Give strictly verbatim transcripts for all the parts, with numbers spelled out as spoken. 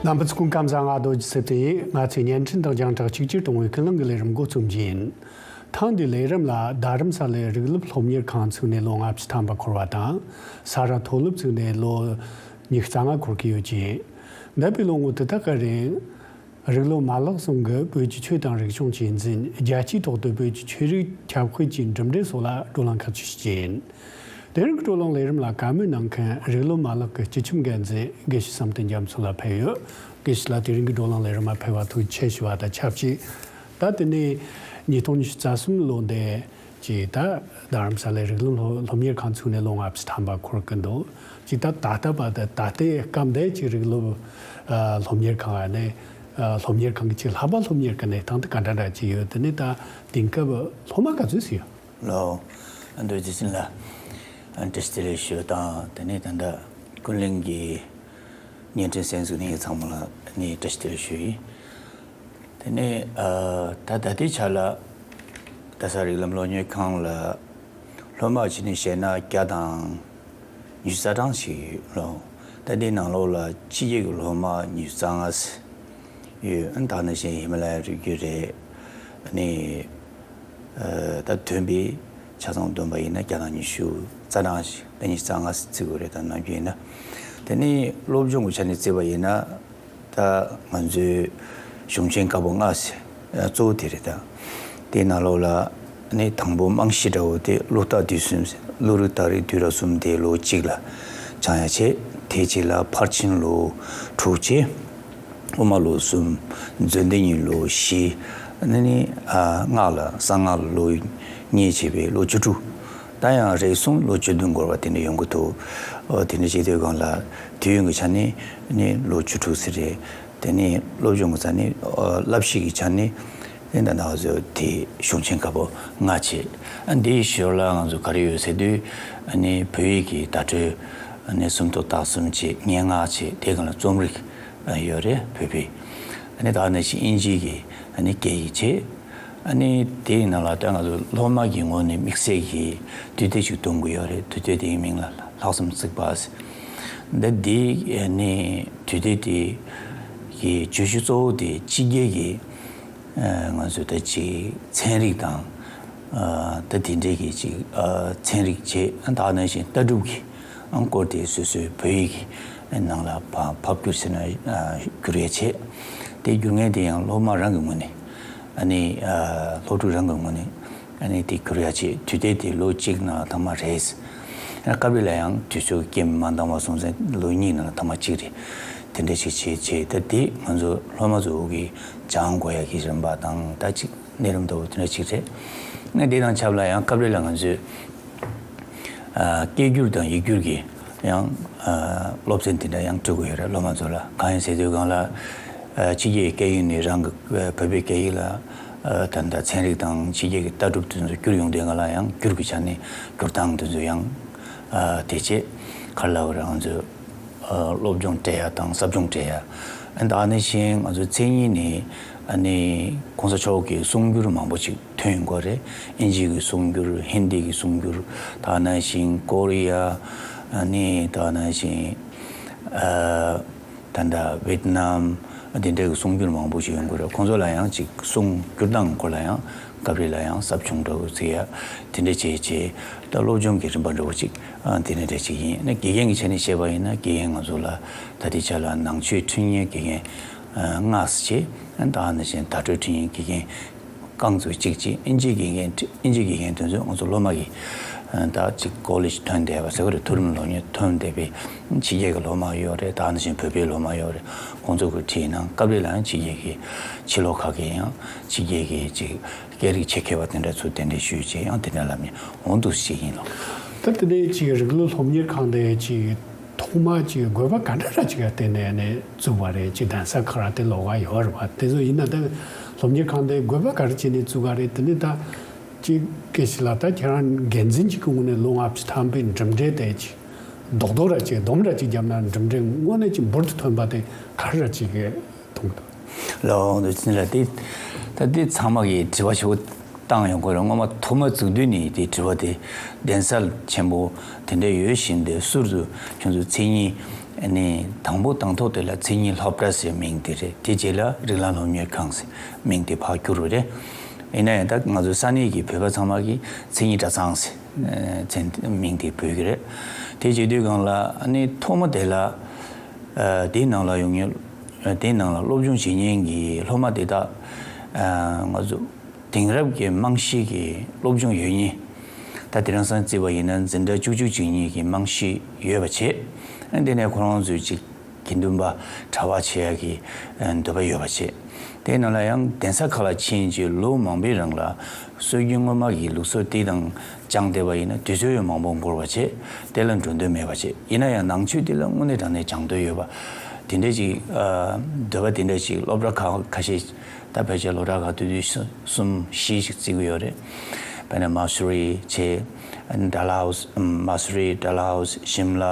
རྣམ་པ་ཚོ་སྐུ་ཁམས་བཟང་། ང་རྡོ་རྗེ་སེ་བརྟན་ཡིན། ང་ཚོས་བརྙན་འཕྲིན་དང་རྒྱང་བསྒྲགས་གཅིག་གྱུར་གཏོང་བའི་ཀུན་གླེང་གི་ལས་རིམ་འགོ་རྩོམ་རྒྱུ་ཡིན། ཐེངས་འདིའི་ལས་རིམ་ལ་རྡ་རམ་ས་ལའི་རིགས་སློབ་སློབ་གཉེར་ཁང་ཚུགས་ནས་ལོ་ལྔ་བཅུ་ཐམ་པ་འཁོར་བ་དང་། ས་རཱ་མཐོ་སློབ་ཚུགས་ནས་ལོ་ཉི་ཤུ་རྩ་ལྔ་འཁོར་གྱི་ཡོད་ཅིང་། འདས་པའི་ལོ་ངོ་དེ་དག་གི་རིང་། རིགས་སློབ་མ་ལག་ཟུང་གིས་བོད་ཀྱི་ཆོས་དང་རིག་གཞུང་གཅེས་འཛིན། རྒྱལ་སྤྱིའི་ཐོག་ཏུ་བོད་ཀྱི་ཆོས་རིག་ཁྱབ་སྤེལ་གྱི་གྲུབ་འབྲས་སོགས་ལ་བགྲོ་གླེང་ཁག་ཅིག་ཞུ་རྒྱུ་ཡིན། དེ་རིང་གི་བགྲོ་གླེང་ལས་རིམ་ལ་བཀའ་མོལ་གནང་མཁན་རིགས་སློབ་མ་ལག་གི་སྤྱི་ཁྱབ་འགན་འཛིན་དགེ་བཤེས་བསམ་གཏན་རྒྱ་མཚོ་ལགས་ཕེབས་ཡོད། དགེ་བཤེས་ལགས་དེ་རིང་གི་བགྲོ་གླེང་ལས་རིམ་ལ་ཕེབས་པར་ཐུགས་རྗེ་ཆེ་ཞུ་བ་དང་ཆབས་ཅིག་ད་དེ་ནས་ཉིས་སྟོང་ཉི་ཤུ་རྩ་གསུམ་ལོ་འདི་ཅིག་ད་རྡ་རམ་ས་ལའི་རིགས་སློབ་སློབ་གཉེར་ཁང་ཚུགས་ནས་ལོ་ལྔ་བཅུ་ཐམ་པ་འཁོར་གྱི་འདུག་ཅིག་ད་ད་ལྟ་བར་དུ་ད་ལྟའི་སྐབས་འདིའི་ཅིག་རིགས་སློབ་ཨ་སློབ་གཉེར་ཁང་ནས་ཨ་སློབ་གཉེར་ཁང་གི་ཅིག་ལྷག་པར་སློབ་གཉེར་གྱི་གནས་སྟངས་དེ་ག་འདྲ་འདྲ་ཅིག་ཡོད། དེ་ནས་ད་དེང་སྐབས་སློབ་མ་ག་ཚོད་ཅིག་ཡོད། ལགས། ཨ་མདོ་རྗེ་བཙུན་ལ་ཨ་བཀྲ་ཤིས་བདེ་ལེགས་ཞུ་དང་། དེ་ནས་ད་ལྟ་ཀུན་གླེང་གི་བརྙན་འཕྲིན་གསན་གཟིགས་གནང་མཁན་ཚང་མ་ལ་ནི་བཀྲ་ཤིས་བདེ་ལེགས་ཞུ་ཡིན། དེ་ནས་ཨ་ད་ད་ལྟའི་ཆ་ལ་རྡ་ས་རིགས་ལམ་སློབ་གཉེར་ཁང་ལ་སློབ་མ་བྱས་ནས་བཤད་ན་བརྒྱ་དང་ཉི་ཤུ་རྩ་གྲངས་ཤིག་ཡོད་ལགས། ད་འདིའི་ནང་ལོགས་ལ་ཕྱི་རྒྱལ་གྱི་སློབ་མ་ཉི་ཤུ་རྩ་ལྔ་ཡོད། ཨ་ནི་ད་ག་ནང་བཞིན་ཧི་མ་ལ་ཡའི་རི་རྒྱུད་རེད། ཨ་ནི་ཨ་ད་ཐོན་པའི་ཆ་ཚང་བསྡོམས་པ་ཡིན་ན་བརྒྱ་དང་ཉི་ཤུ་རྩ་གྲངས་ཤིག་ད་ཉི་ཤུ་རྩ་ལྔ་བརྩི་དགོས་རེད། ད་ནམ་རྒྱུན་ཡིན་ན། དེ་ནས་སློབ་སྦྱོང་གི་ཆ་ནས་བརྩིས་པ་ཡིན་ན། ད་ང་ཚོའི་གཞུང་ཆེན་བཀའ་པོད་ལྔ་ཟེར་གཙོ་བོ་དེ་རེད། ད་དེའི་ནང་ལོགས་ལ་ནི་དང་པོ་རྨང་གཞི་འདྲ་བོ་དེ་བློ་རྟགས་བསྡུས་གསུམ་ཟེར། བློ་རིག་རྟགས་རིགས་བསྡུས་ར་གསུམ་དེ་ལོ་གཅིག་ལ་སྦྱང་ཡ་བྱས། དེའི་རྗེས་ལ་ཕར་ཕྱིན་ལོ་དྲུག་བྱས། དབུ་མ་ལོ་གསུམ། མཛོད་འདི་གཉིས་ལོ་བཞི། ཨ་ནི་ནི་ཨ་སྔགས་ལ་གསང་སྔགས་ལ་ལོ་གཉིས་བྱས་པའི་ལོ་བཅུ་དྲུག་ད་ཡང་རེ་ཟུང་ལོ་བཅུ་བདུན་འགོར་བ་དེ་འདྲ་ཡོང་གི་འདུག་ཨོ་དེ་འདྲ་བྱེད་དུས་སྒང་ལ་དུས་ཡུན་གྱི་ཆ་ནས་ནི་ལོ་བཅུ་དྲུག་ཟེར་རེད། དེ་ནས་སློབ་སྦྱོང་གི་ཆ་ནས་ཨོ་བསླབ་གཞི་གི་ཆ་ནས་ནི་ད་ནང་བཟོ་དེ་གཞུང་ཆེན་བཀའ་པོད་ལྔ་བྱས། ཨ་འདིའི་ཞོར་ལ་ང་ཚོ་ག་རེ་ཡོད་ཟེར་དུས་ཨ་ནི་བོད་ཡིག་གི་བརྡ་སྤྲོད་ཨ་ནི་སུམ་མདོ་རྟགས་གསུམ་བྱས། སྙན་ངག་བྱས། དེའི་སྒང་ལ་རྩོམ་རིག་ཡོད་རེད། བོད་པའི་ཨ་ནི་ད་ནང་བཞིན་དབྱིན་ཇིའི་གི་ཨ་ནི་སྐད་ཡིག་བྱས། ཨ་ནི་དེའི་ནང་ལ་ད་ང་ཚོ་སློབ་མ་གི་ངོས་ནས་དམིགས་བསལ་གྱི་དུས་དེབ་ཅིག་གཏོང་གི་ཡོད་རེད། དུས་དེབ་དེའི་མིང་ལ་ལྷག་བསམ་རྩིག་པ་ཟེར། འདི་འདི་ཨ་ནི་དུས་དེབ་དེ་གི་བརྗོད་གཞི་གཙོ་བོ་དེ་ཕྱི་རྒྱལ་གྱི་ཨ་ང་ཚོ་ད་ཅིག་ཚན་རིག་དང་ཨ་ད་དེ་འདྲའི་གི་ཅིག་ཨ་ཚན་རིག་བྱས། ད་ནང་བཞིན་ལྟ་གྲུབ་ཀྱི་སྐོར་དེ་སོ་སོའི་བོད་ཡིག་གི་ནང་ལ་ཕབ་ཕབ་བསྒྱུར་ཟེར་ན་ཨ་བསྒྱུར་ཡས་བྱས། དེ་བསྒྱུར་མཁན་དེ་ཡང་སློབ་མ་རང་གི་ངོས་ནས་ཨ་ནི་ཨ་སློབ་ཕྲུག་རང་གི་ངོས་ནས་ཨ་ནི་དེ་བསྒྱུར་ཡས་བྱས། དུས་དེབ་དེ་ལོ་གཅིག་ནང་ཐེངས་མ་རེ་ཟེར། ཨ་སྐབས་རེ་ལ་ཡང་དུས་ཚོད་རྐྱེན་མ་འདང་བ་སོང་ཙང་ལོ་གཉིས་ནང་ཐེངས་མ་གཅིག་རེ་དེ་འདྲ་ཞིག་བྱས་བྱས། ད་དེ་ང་ཚོ་སློབ་མ་ཚོ་གི་སྦྱང་དགོས་ཡ་གི་རིམ་པ་དང་ད་ཅིག་གནས་རིམ་ལྟ་བུ་དེ་འདྲ་ཅིག་རེད། ཨ་དེ་དང་ཆབས་ལ་ཡང་སྐབས་རེ་ལ་ང་ཚོས་ཨ་སྐད་སྒྱུར་དང་ཡིག་སྒྱུར་གྱི་ཡང་ཨ་སློབ་ཚན་དེ་འདྲ་ཡང་སྤྲོད་དགོས་ཡོད་རེད། སློབ་མ་ཚོ་ལ་གང་ཡིན་ཟེར་དུས་སྒང་ལ་ཨ་ཕྱི་རྒྱལ་སྐད་ཡིག་ནས་རང་གི་ཨ་བོད་པའི་སྐད་ཡིག་ལ་ཨ་ད་ལྟ་ཚན་རིག་དང་ཕྱི་རྒྱལ་གྱི་ལྟ་གྲུབ་དེ་ཚོ་བསྒྱུར་ཡོང་དུས་སྒང་ལ་ཡང་སྒྱུར་གྱི་ཆ་ནས་སྒྱུར་སྟངས་དེ་ཚོ་ཡང་ཨ་དེ་བྱས་ག་རེ་ལབ་དགོས་རེད། ང་ཚོས་ཨ་སློབ་སྦྱོང་སྤྲད་ཡ་དང་ཟབ་སྦྱོང་སྤྲད་ཡ། ཨ་ད་ནང་བཞིན་ང་ཚོ་མཚན་ཉིད་ནས་ཨ་ནི་གོང་ས་མཆོག་གི་གསུང་སྒྱུར་མང་པོ་ཅིག་ཐོན་ཡོང་གི་རེད། དབྱིན་ཇི་གི་གསུང་སྒྱུར། ཧིན་དི་གི་གསུང་སྒྱུར། ད་ནང་བཞིན་ཀོ་རི་ཡ། ཨ་ནི་ད་ནང་བཞིན་ཨ་ད་ལྟ་ཝེད་ནམ། ཨ་དེ་འདྲའི་གི་གསུང་སྒྱུར་མང་པོ་ཞིག་ཡོང་གི་རེད། ཁོང་ཚོ་ལ་ཡང་ཅིག་གསུང་སྒྱུར་སྟངས་སྐོར་ལ་ཡང་སྐབས་རེ་ལ་ཡང་ཟབ་སྦྱོང་འདྲ་བོ་བྱེད་ཡ་དེ་འདྲ་བྱས་བྱས། ད་སློབ་སྦྱོང་གི་རིམ་པ་འདྲ་བོ་ཅིག་ཨ་དེ་འདྲ་འདྲ་ཅིག་ཡིན། ཨ་ནི་དགེ་རྒན་གྱི་ཆ་ནས་བཤད་པ་ཡིན་ན་དགེ་རྒན་ང་ཚོ་ལ་ད་ལྟའི་ཆ་ལ་ནང་ཆོས་ཁྲིད་མཁན་དགེ་རྒན་ཨ་ལྔ་ཙམ་བྱས། ཨ་ནི་ད་ནང་བཞིན་བརྡ་སྤྲོད་ཁྲིད་མཁན་དགེ་རྒན་རྐང་བཙུགས་གཅིག་བྱས། ཨིན་ཇིའི་དགེ་རྒན་ཁྲིད། ཨིན་ཇིའི་དགེ་རྒན་དེ་ཚོ་ང་ཚོ་སློབ་མ་གི་ཨ་ད་ཅིག་ཀོ་ལེཇ་ཐོན་བསྡད་པ་ཟེར་བ་རེད། མཐོ་རིམ་སློབ་གཉེར་ཐོན་བསྡད་པའི་ཕྱི་རྒྱལ་གྱི་སློབ་མ་ཡོད་རེད། ད་ནང་བཞིན་བོད་པའི་སློབ་མ་ཡོད་རེད། ཁོང་ཚོ་གི་ཁྲིད་ནང་སྐབས་རེ་ལ་ཡང་ཕྱི་རྒྱལ་གྱི་ཕྱི་ལོགས་ཁག་གི་ཡང་ཕྱི་རྒྱལ་གྱི་ཅིག་སྐད་རིགས་ཆེད་མཁས་པ་དེ་འདྲ་ཚོ་གདན་འདྲེན་ཞུས་བྱས་ཡང་དེ་འདྲ་ལབ་མཁན་འོ་འདུག་ཞིག་ཡིན་ལོ། ད་དེ་ནས་ཅིག་རིགས་སློབ་སློབ་གཉེར་ཁང་དེ་ཅིག་ཐོག་མ་ཅིག་དགོས་པ་ག་འདྲ་ར་ཅིག་ལ་བརྟེན་ནས་ནས་བཙུགས་པ་རེད། ཅིག་གདན་ས་ཁག་ར་དེ་ལོགས་ཀ་ཡོད་རེད་པ། དེ་ཚོ་ཡིན་ན་ད་སློབ་གཉེར་ཁང་དེ་དགོས་པ་ག་རེ་བྱས་ནས་བཙུགས་པ་རེད། དེ་ནས་ད་ཅིག་སྐད་ཞིག་ལ་ད་ཁྱེད་རང་འགན་འཛིན་ཅིག་གི་ངོས་ནས་ལོ་ལྔ་བཅུ་ཐམ་པའི་གྲུབ་འབྲས་དེ་ཅིག་རྡོག་རྡོག་ར་ཅིག་སྡོམ་ར་ཅིག་བརྒྱབ་ན་གྲུབ་འབྲས་དངོས་གནས་ཅིག་འབུར་དུ་ཐོན་པ་དེ་ག་རེ་ར་ཅིག་གི་མཐོང་འདུག་ལགས་འོང་དུ་ཕྱིན་ལ་དེ། ད་དེ་ཚང་མ་གིས་དྲི་བ་ཞེ་པོ་བཏང་ཡོང་གི་རེད། སྔོན་མ་ཐོག་མ་བཙུགས་དུས་ནས་དེ་དྲི་བ་དེ་གདན་ས་ཆེན་པོ་དེ་འདྲ་ཡོད་བཞིན་དེ་ཟུར་དུ་ཁྱོད་ཚོ་མཚན་ཉིད་ ཨ་ནི་དང་པོ་དང་ཐོག་དེ་ལ་མཚན་ཉིད་སློབ་གྲྭ་ཟེར་མིང་དེ་རེད། དེ་རྗེས་ལ་རིགས་ལམ་སློབ་གཉེར་ཁང་ཟེར་མིང་དེ་ཕར་བསྒྱུར་བ་རེད། ཡིན་ན་ཡང་ད་ང་ཚོ་ས་གནས་ཀྱི་བོད་པ་ཚང་མ་གིས་མཚན་ཉིད་གྲྭ་ཚང་ཟེར་མཚན་མིང་དེ་འབོད་ཀྱི་རེད། དེ་བྱེད་དུས་སྒང་ལ་ཨ་ནི་ཐོག་མ་དེ་ལ་དེའི་ནང་ལ་ཡོང་མཁན་དེའི་ནང་ལ་སློབ་སྦྱོང་བྱེད་མཁན་གྱི་སློབ་མ་དེ་དག་ང་ཚོ་དེང་རབས་ཀྱི་རྨང་གཞི་གི་སློབ་སྦྱོང་ཡོད་མཁན། ད་དེང་སང་བརྩིས་པ་ཡིན་ན་འཛིན་གྲྭ་བཅུ་གཅིག་བཅུ་གཉིས་ཀྱི་རྨང་གཞི་ཡོད་པ་བྱས། དེ་ནས་ཁོ་རང་ཚོས་ཅིག་དགེ་འདུན་པ་གྲྭ་པ་བྱེད་ཡག་གི་འདོད་པ་ཡོད་པ་བྱས། དེའི་ནང་ལ་ཡང་གདན་ས་ཁག་ལ་ཕྱིན་རྗེས་ལོ་མང་པོའི་རིང་ལ་སྲོལ་རྒྱུན་སྔོན་མ་གི་ལུགས་སྲོལ་དེ་དང་སྦྱངས་བསྡད་པ་ཡིན་ན་དུས་ཚོད་ཡང་མང་པོ་འགོར་བ་བྱས། དེ་ལ་འགྲོ་འདོད་མེད་པ་བྱས། ཡིན་ན་ཡང་ནང་ཆོས་དེ་ལ་དངོས་གནས་དྲང་གནས་སྦྱང་འདོད་ཡོད་པ། དེ་འདྲ་ཅིག་འདོད་པ་དེ་འདྲ་ཅིག་སློབ་གྲྭ་ཁག་ཁ་ཤས་ད་ཕལ་ཆེར་སློབ་གྲྭ་ཁག་དུས་དུས་གསུམ་བཞི་ཞིག་བརྩི་གི་ཡོད་རེད། དཔེར་ན་མ་སུ་རི་བྱས། ཌལ་ཧོ་སི་མ་སུ་རི་ཌལ་ཧོ་སི་ཤིམ་ལ།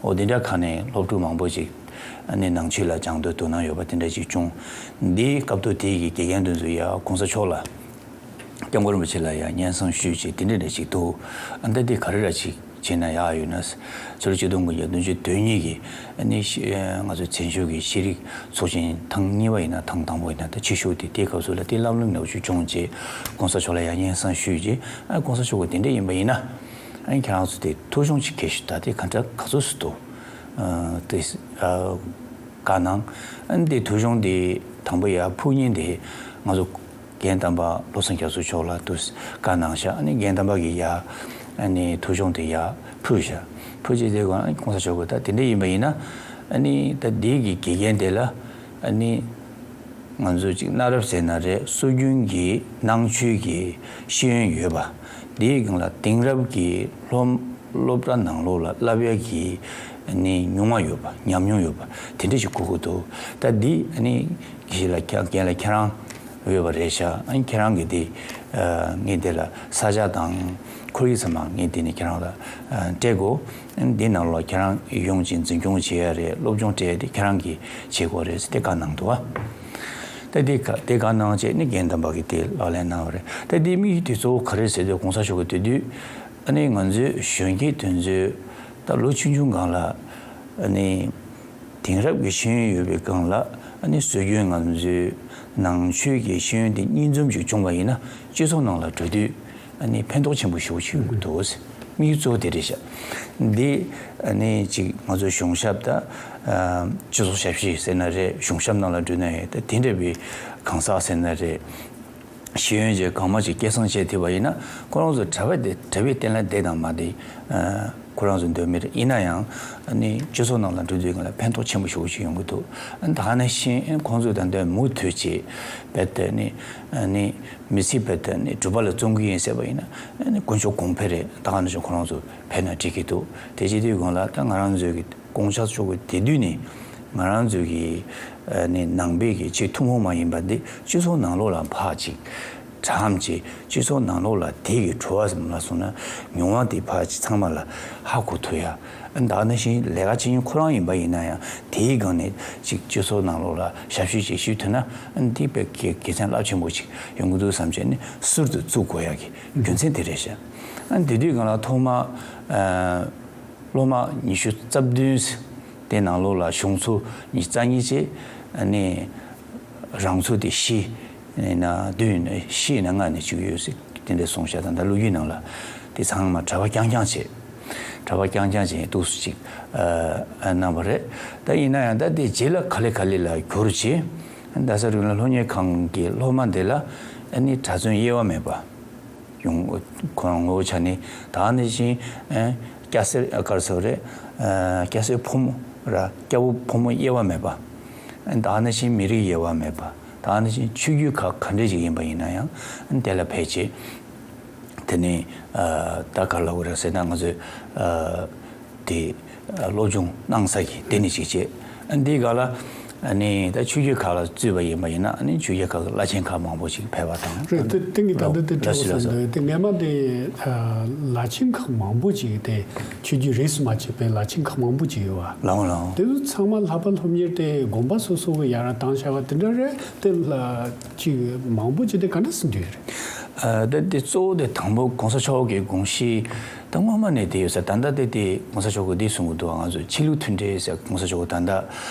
འོ་དེ་འདྲ་ཁག་ནས་སློབ་ཕྲུག་མང་པོ་ཅིག་ནང་ཆོས་ལ་སྦྱང་འདོད་དོ་སྣང་ཡོད་པ་དེ་འདྲ་ཅིག་བྱུང་། འདིའི་སྐབས་ཐོག་དེ་གི་དགེ་རྒན་དེ་ཚོ་ཡ་གོང་ས་མཆོག་ལ་སྐྱབས་མགོན་རིན་པོ་ཆེ་ལ་ཡ་སྙན་སེང་ཞུས་བྱས་དེ་འདྲ་འདྲ་ཅིག་འདུག་ཨ་ད་འདི་ག་རེ་ར་ཅིག་བྱས་ན་ཡག་ཡོད་ན། ཕྱི་ལོ་ཆིག་སྟོང་དགུ་བརྒྱ་བདུན་ཅུ་དོན་གཉིས་ཀྱི་ཨ་ནི་ཤི་ང་ཚོ་བཙན་བྱོལ་གྱི་ཤེས་རིག་ཚོགས་ཆེན་ཐེངས་གཉིས་པ་ཡིན་ན་ཐེངས་དང་པོ་ཡིན་ན་ད་ཕྱི་ཤོག་དེ་དེའི་སྐབས་སུ་ལ་དེ་ལམ་ལུགས་ནང་བཅུག་བྱུང་རྗེས་གོང་ས་མཆོག་ལ་ཡང་སྙན་སེང་ཞུས་རྗེས། ཨ་གོང་ས་མཆོག་གིས་དེ་འདྲ་ཡིན་པ་ཡིན་ན་ཨ་ཁྱེད་རང་ཚོ་དེ་ཐོ་གཞུང་ཅིག་གལ་ཞིག་ད་དེ་ག་འདྲ་ག་ཚོད་སུ་འདུག་ཨ་དེ་ཨ་བཀའ་གནང་། ཨ་ནི་དེ་ཐོ་གཞུང་དེ་དང་པོ་ཡར་ཕུལ་མཁན་དེ་ང་ཚོ་རྒན་དམ་པ་བློ་བཟང་རྒྱ་མཚོ་མཆོག་ལ་དུ་བཀའ་གནང་ཤག་ཨ་ནི་རྒན་དམ་པ་གིས་ཡ་ཨ་ནི་ཐོ་གཞུང་དེ་ཡ་ཕུལ་ཤག་ཕུལ་རྗེས་དེ་ག་ཨ་ནི་གོང་ས་མཆོག་གིས་ད་དེ་འདྲ་ཡིན་པ་ཡིན་ན་ཨ་ནི་ད་འདི་གི་དགེ་རྒན་དེ་ལ་ཨ་ནི་ང་ཚོ་ཅིག་གནའ་རབས་ཟེར་ན་རེད། སྲོལ་རྒྱུན་གྱི་ནང་ཆོས་ཀྱི་ཤེས་ཡོན་ཡོད་པ། དེའི་སྒང་ལ་དེང་རབས་ཀྱི་སློབ་སློབ་གྲྭ་ནང་ལོགས་ལ་བསླབ་ཡ་གི་ནི་མྱོང་བ་ཡོད་པ་ཉམས་མྱོང་ཡོད་པ་དེ་འདྲ་ཞིག་དགོས་ཀྱི་འདུག་ད་འདི་ཨ་ནི་གཞི་ལ་ཁྱེད་རྒན་ལགས་ཁྱེད་རང་ཡོད་པ་རེད་ཤག་ཨ་ནི་ཁྱེད་རང་གིས་དེ་ངས་དེ་ལ་ས་ཆ་དང་ཁོར་ཡུག་ཚང་མ་ངས་དེ་ནས་ཁྱེད་རང་ལ་སྤྲད་དགོས། ཨ་ནི་འདི་ནང་ལོགས་ཁྱེད་རང་ཡོང་ཅིང་འཛིན་སྐྱོང་བྱེད་ཡ་རེད། སློབ་སྦྱོང་སྤྲད་ཡ་དེ་ཁྱེད་རང་གིས་བྱེད་དགོས་རེད་ཟེར་དེ་བཀའ་གནང་འདུག་ཨ། ད་དེ་ག་དེ་ག་གནང་བྱས་ནི་རྒན་དམ་པ་གིས་དེ་ལག་ལེན་གནང་བ་རེད། ད་དེ་དམིགས་ཡུལ་དེ་གཙོ་བོ་ག་རེ་ཟེར་དུས་གོང་ས་མཆོག་གིས་དེ་དུས་ཨ་ནི་ང་ཚོའི་གཞོན་སྐྱེས་དེ་ཚོས་ད་ལོ་ཆུང་ཆུང་སྒང་ལ་ཨ་ནི་དེང་རབས་ཀྱི་ཤེས་ཡོན་ཡོད་པའི་སྒང་ལ་ཨ་ནི་སྲོལ་རྒྱུན་ང་ཚོའི་ནང་ཆོས་ཀྱི་ཤེས་ཡོན་དེ་གཉིས་འཛོམས་ཤིག་བྱུང་བ་ཡིན་ན་སྤྱི་ཚོགས་ནང་ལ་འགྲོ་དུས། ཨ་ནི་ཕན་ཐོགས་ཆེན་པོ་ཞེ་པོ་ཅིག་ཡོང་གི་འདུག་དམིགས་ཡུལ་གཙོ་བོ་དེ་རེད་ཤག་འདི་ཨ་ནི་ཅིག་ང་ཚོ་གཞུང་ཞབས་དང་སྤྱི་ཚོགས་ཞབས་ཕྱི་ཟེར་ན་རེད། གཞུང་ཞབས་ནང་ལ་འགྲོ་ན་ཡང་ད་དེ་འདྲ་བའི་གང་ཟག་ཟེར་ན་རེད། ཤེས་ཡོན་ཅན་གང་མང་ཅིག་སྐྱེད་སྲིང་བྱས་ཐུབ་པ་ཡིན་ན་ཁོ་རང་ཚོ་གྲྭ་པ་དེ་གྲྭ་པའི་སྟེང་ལ་བསྡད་དང་མ་བསྡད་ཁོ་རང་ཚོ་འདོད་མི་རེད། ཡིན་ན་ཡང་ཨ་ནི་སྤྱི་ཚོགས་ནང་ལ་འགྲོ་དུས་སྒང་ལ་ཕན་ཐོགས་ཆེན་པོ་ཞེ་པོ་ཅིག་ཡོང་གི་འདུག་ཨ་ནི་ད་ག་ནང་བཞིན་ཁོང་ཚོ་ད་ལྟ་མུ་མཐུད་བྱས་རྦད་དེ་ནི་ཨ་ནི། མི་ཚེ་བར་དུ་ནི་སྒྲུབ་པ་ལ་བརྩོན་གྱི་ཡིན་ཟེར་བ་ཡིན་ན་ནི་དཀོན་མཆོག་གོང་འཕེལ་རེད། ད་ག་ནང་བཞིན་ཁོ་རང་ཚོ་ཕེབས་ན་འགྲིག་གི་འདུག་དེ་བྱེད་དུས་སྒང་ལ་ད་ང་རང་ཚོའི་གི་གོང་ས་མཆོག་གི་དེ་དུས་ནས་ང་རང་ཚོའི་གི་ནི་ནང་པའི་གི་ཆེས་ཐུན་མོང་མ་ཡིན་པ་འདི་སྤྱི་ཚོགས་ནང་ལོགས་ལ་ཕར་ཅིག་དྲངས་བྱས་སྤྱི་ཚོགས་ནང་ལོགས་ལ་དེ་གི་བྲོ་བ་ཟེར་མ་སོང་ན་མྱོང་བ་དེ་ཕར་ཅིག་ཚང་མ་ལ་ཧ་གོ་ཐུབ་ཡ། ད་ག་ནང་བཞིན་ལས་ཀ་བྱེད་མཁན་ཁོ་རང་ཡིན་པ་ཡིན་ན་ཡང་དེའི་སྒང་ནས་ཅིག་སྤྱི་ཚོགས་ནང་ལོགས་ལ་ཞབས་ཞུ་ཅིག་ཞུ་ཐུབ་ན་འདི་དཔེ་དགེ་དགེ་མཚན་རླབས་ཆེན་པོ་ཅིག་ཡོང་གི་འདུག་བསམ་བྱས་ནས་ཟུར་དུ་བཙུགས་དགོས་ཡག་གི་རྒྱུ་མཚན་དེ་རེད་ཤག་ཨ་དེ་དུས་སྒང་ལ་ཐོག་མ་ཨ་སློབ་མ་ཉི་ཤུ་རྩ་བདུན་དེ་ནང་ལོགས་ལ་གཞུང་ཚོ་ཉི་ཤུ་རྩ་གཉིས་བཅས་ཨ་ནི་རང་ཚོ་དེ་བཞི་ན་བདུན་བཞི་ན་ལྔ་ནས་བཅུག་ཡོད་ཟེར་དེ་འདྲ་གསུངས་ཤག་ད་ལྟ་ལོ་རྒྱུས་ནང་ལ་དེ་ཚང་མ་གྲྭ་པ་རྐྱང་རྐྱང་བྱས། གྲྭ་པ་རྐྱང་རྐྱང་བྱས་འདུག་སེ་ཅིག་ཨ་གནང་བ་རེད། ད་ཡིན་ན་ཡང་ད་དེ་རྗེས་ལ་ག་ལེ་ག་ལེ་ལ་འགྱུར་བྱས། རྡ་ས་རིགས་ལམ་སློབ་གཉེར་ཁང་གི་སློབ་མ་འདི་ལ་ཨ་ནི་གྲྭ་བཙུན་དབྱེ་བ་མེད་པ། ཡོང་ཁོ་རང་ངོ་བོ་ཆ་ནི་ད་ནི་བཞིན་ཨ་སྐྱ་སེར་ཨ་ག་རེ་ཟེར་བ་རེད། ཨ་སྐྱ་སེར་ཕོ་མོ་ར་སྐྱ་བོ་ཕོ་མོ་དབྱེ་བ་མེད་པ། ཨ་ད་ནི་བཞིན་མི་རིགས་དབྱེ་བ་མེད་པ། ད་ནི་བཞིན་ཆོས་བརྒྱུད་ཁག་ག་འདྲས་ཅིག་ཡིན་པ་ཡིན་ན་ཡང་ཨ་དེ་ལ་ཕལ་ཆེར། དེ་ནི་ཨ་ད་ག་ལབ་དགོས་རེད་ཟེར་ན་ང་ཚོས་ཨ་དེ་ཨ་སློབ་སྦྱོང་གནང་ས་གི་དེ་ནི་གཅིག་བྱས། ཨ་འདི་ག་ལ་ཨ་ནི་ད་ཆོས་བརྒྱུད་ཁག་ལ་བརྩིས་པ་ཡིན་པ་ཡིན་ན་ཨ་ནི་ཆོས་བརྒྱུད་ཁག་གི་བླ་ཆེན་ཁག་མང་པོ་ཞིག་ཕེབས་པ་དང་། རེད། དེ་དེ་ངས་ད་ལྟ་དེ་ལ་དྲི་བ་ཟེར་ལ་འདོད། དེ་སྔས་མ་དེ་ཨ་བླ་ཆེན་ཁག་མང་པོ་ཅིག་དེ་ཆོས་བརྒྱུད་རིས་སུ་མ་ཆད་པའི་བླ་ཆེན་ཁག་མང་པོ་ཅིག་ཡོད་བ། ལའོ་ལའོ། དེ་ཚོ་ཚང་མ་ལྷག་པ་སློབ་གཉེར་དེ་དགོན་པ་སོ་སོ་གི་ཡར་བཏང་བྱ་བ་དེ་འདྲ་རེད། དེ་ལ་ཅིག་མང་པོ་ཅིག་དེ་ག་འདྲ་སེ་འདུས་རེད། ཨ། ད་དེ་གཙོ་བོ་དེ་དང་པོ་གོང་ས་མཆོག་གི་དགོངས་གཞི་ད་སྔོན་མ་ནས་དེ་ཡོད་ས། ད་ལྟ་དེ་དེ་གོང་ས་མཆོག་གིས་འདི་གསུང་གི་འདུག་ང་ཚོ་ཆོས་ལུགས་མཐུན་འབྲེལ་ཟེར། གོང་ས་མཆོག་གིས་ད་ལྟ་